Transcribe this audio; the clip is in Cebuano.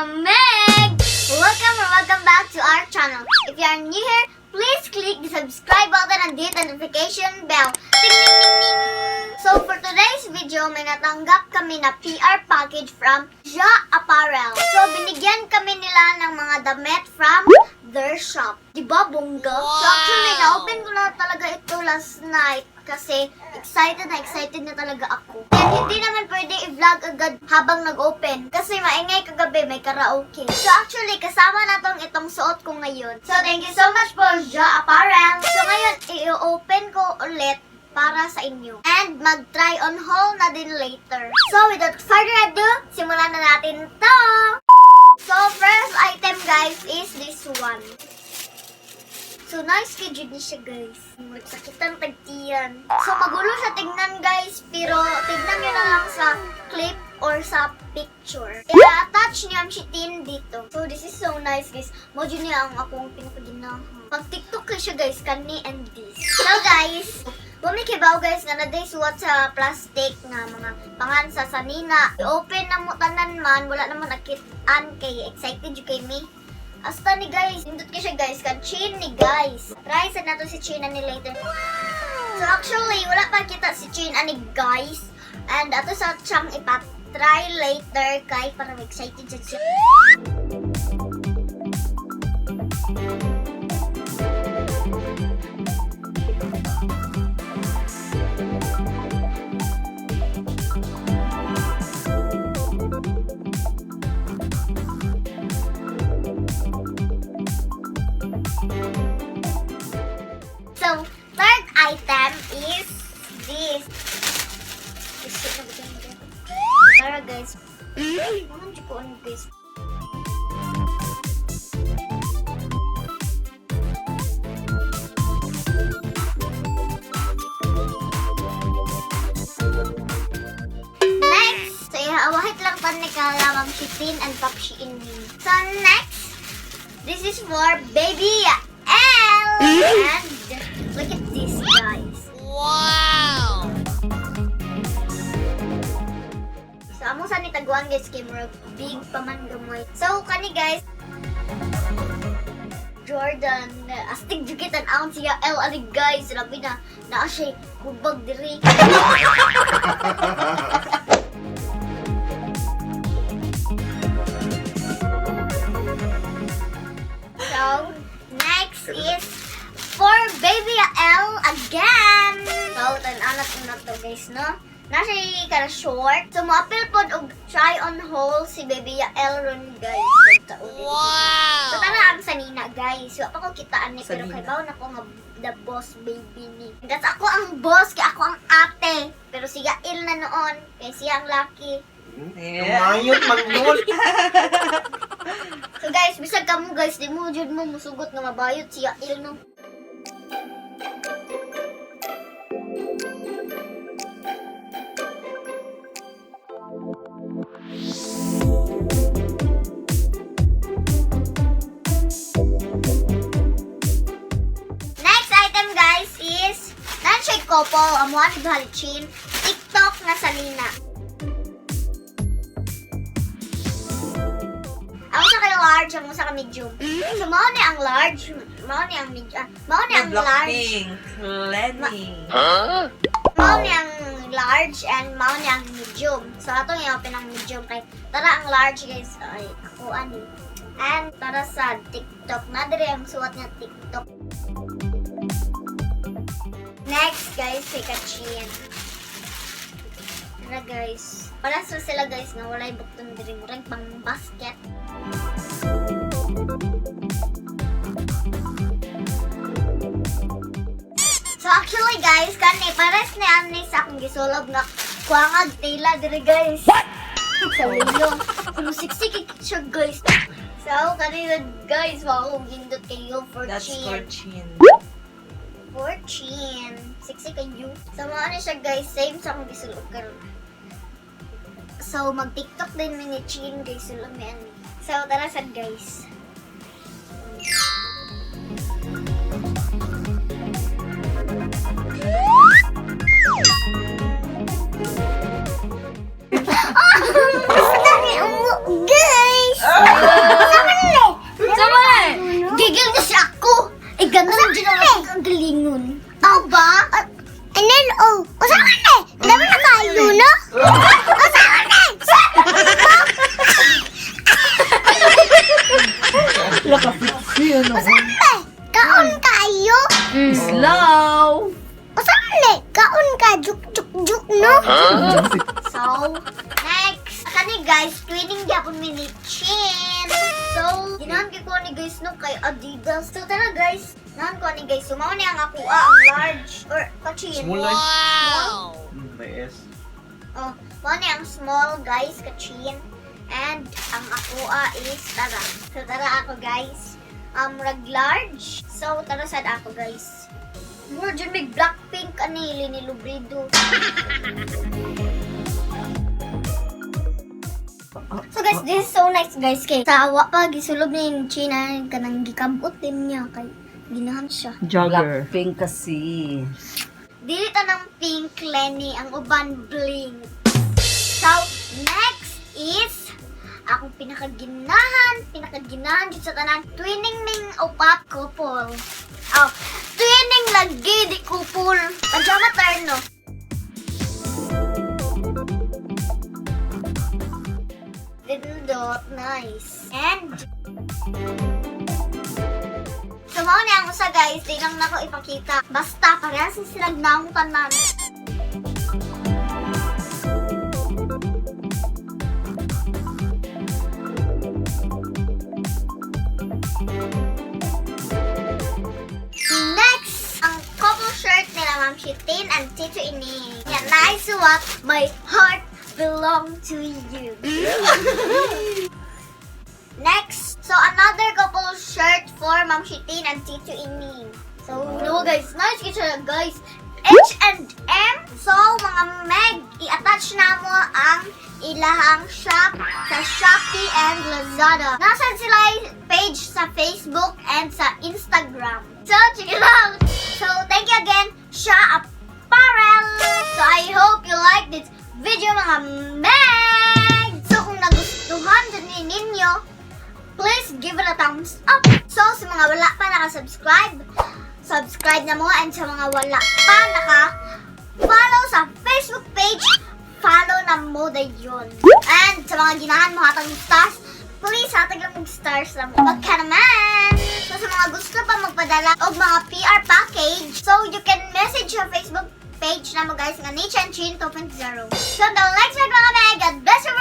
Mga Meg! Welcome or welcome back to our channel. If you are new here, please click the subscribe button and hit the notification bell. Ding, ding, ding, ding! So for today's video, may natanggap kami na PR package from Ja Apparel. So binigyan kami nila ng mga damit from their shop. Di ba, bongga? So actually, na-open ko na talaga ito last night kasi excited na talaga ako. And hindi naman pwede i-vlog agad habang nag-open kasi maingay kagabi, may karaoke. So actually, kasama na tong itong suot ko ngayon. So thank you so much for Ja Apparel. So ngayon, i-open ko ulit para sa inyo. And mag-try on haul na din later. So without further ado, simulan na natin to! So first item, guys, is this one. So nice kay jud ni siya, guys. Magsakitan tagtiyan. So magulo siya tingnan, guys, pero tignan niyo na lang sa clip or sa picture. I-attach niyo ang chitin dito. So this is so nice, guys. Mao jud niya ang akong pinakaginahan. Pag TikTok kay siya, guys, kani and this. So guys, bumi kibaw, guys, nga na day suwat sa plastic nga mga pangansa sa nina. I-open na mo tanan man, wala naman nakit-an kay excited jud kay me. Asta ni guys, nindot kay siya, guys, kan Chin ni guys. Try sa nato si Chin ani later. So actually, wala pa kita si Chin ani, guys. And ato sa siyang ipa-try later kay para excited siya. So, third item is this. Tara, guys. Mga ko ano, guys. Next, so ihawahit lang tan ni kala Ma'am Shitin and Pop Shein me. So next, this is for Baby L. And look at this, guys. Wow! So amo sa ni taguan, guys, kay murag big pa man gamay. So kani, guys, Jordan, astig jud kita ang siya L ani, guys, labi na naa siya hubag diri. So, next is for Baby L again. So, tan-anat na to, guys, no? Nasa ka short. So, moapil pod og try on haul si Baby L ron, guys. Wow! So, tara ang sanina, guys. Wa pa ko kitaan ni, pero Sanina. kay bawo na ko nga the boss baby ni. That's ako ang boss, kay ako ang ate. Pero si Yael na noon, kay siya ang laki. Yeah. Mayot magnol. So guys, bisag kamo, guys, di mo jud mo musugot nga mabayot si Yael, no. Next item, guys, is nan siya couple amuan ni Chin TikTok na sanina. Ang sa kay large, ang sa ka medium. So mao ni ang large, mao ni ang medium, mao ni ang large, Blackpink. Lenny. Mao ni ang large and mao ni ang medium. So atong i-open ang medium kay tara ang large, guys, ay ako ani. And para sa TikTok na diri ang suwat nga TikTok. Next, guys, si Kachin. Tara, guys. Para sa sila, guys, nga walay bukton diri, murag pang basket. So actually, guys, kani pares ni ani sa akong gisulob nga kuangag tela diri, guys. What? Sa ulo. Pero siksik siya, guys. So kani guys, wow, gindot kayo for That's chin. for Chin. For chin. Siksi kayo. So mga ano siya, guys, same sa akong gisulob karon. So mag TikTok din mi ni Chin, guys, sulod mi ani. So tara sad, guys. Guys! Twinning gyapon mi ni Chin. So, ginahan ko ni guys no kay Adidas. So tara guys, nahan ko ni guys. So mao ni ang ako ang large or kachin. Small lang. Wow! May S. Oh, mao ni ang small guys kachin. And ang akoa is tara. So tara ako guys. Rag large. So tara sad ako guys. Mura dyan may Blackpink ani ni Lubrido. So guys, this is so nice guys kay sa awa pa gisulob ni yung China kanang gikabot din niya kay ginahan siya. Jogger. Blackpink kasi. Dili ta ng pink Lenny ang uban bling. So next is akong pinakaginahan, pinakaginahan jud sa tanan, twinning ning upap couple. Oh, twinning lagi di couple. Pajama turn no. Little dot, nice. And so, mao ni ang usa guys, di lang nako ipakita. Basta parehas ni sila naong tanan. Next, ang couple shirt nila Ma'am Shitin and Tito Ining. Yan, nice what my heart belong to you. Next, so another couple shirt for Ma'am Shitin and Tito Ining. So, no guys, nice siya guys. H&M. So, mga meg, i-attach na mo ang ilahang shop sa Shopee and Lazada. Nasaan sila yung page sa Facebook and sa Instagram. So, check it out! So, thank you again, Sha Apparel! So, I hope you like this video, mga meg! So, kung nagustuhan dyan ni ninyo, please give it a thumbs up. So, sa mga wala pa naka-subscribe, subscribe na mo and sa mga wala pa naka-follow sa Facebook page, follow na mo dayon. And sa mga ginahan mo hatag og stars, please hatag lang og stars na mo. Pagka naman! So, sa mga gusto pa magpadala og mga PR package, so you can message sa Facebook page na mo guys nga Niche and Chin 2.0. So, until next time mga meg, God bless you.